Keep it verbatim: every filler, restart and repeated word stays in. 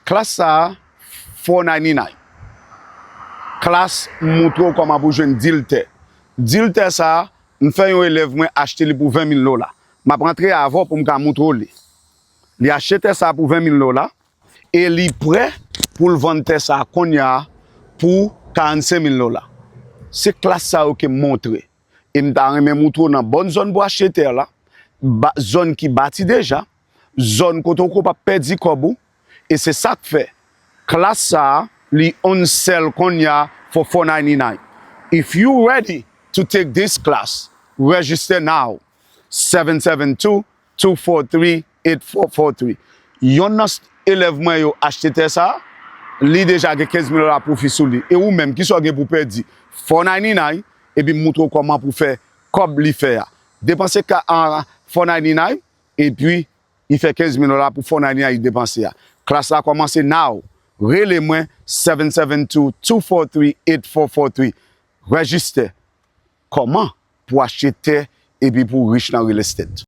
Klas sa a, four ninety-nine. Klas moutre w kòman pou jwenn dil tè. Dil tè sa a, m fè yon elèv mwen achte li pou ven mil dola. M ap rantre avè w pou m ka moutre w li. Li achte tè sa a pou ven mil dola e li prè pou l vann tè sa a kounye a pou karannsenk mil dola. Se klas sa yo ke m montre. E m ta renmen moutre w nan bòn zòn pou achte tè la, ba, zòn ki bati deja, zòn kote w ko p ap pèdi kòb ou, e se sa k fè klas sa a, li on sale kounye a for four ninety-nine. If you ready to take this class, register now. Seven seven two, two four three, eight four four three. Yonn nan s- elèv mwen yo achte tè sa a, li deja gen kenz mil dola pwofi sou li. E ou menm, kisa w gen pou pèdi? Four ninety-nine, epi m moutre w kòman pou fè kòb li fè a. Depanse ka, a, four ninety-nine, epi li fè kenz mil dola pou four ninety-nine li depanse a. Klas la kòmanse now. Rele mwen seven seven two, two four three, eight four four three. Register. Kòman pou achte tè epi pou rich nan real estate?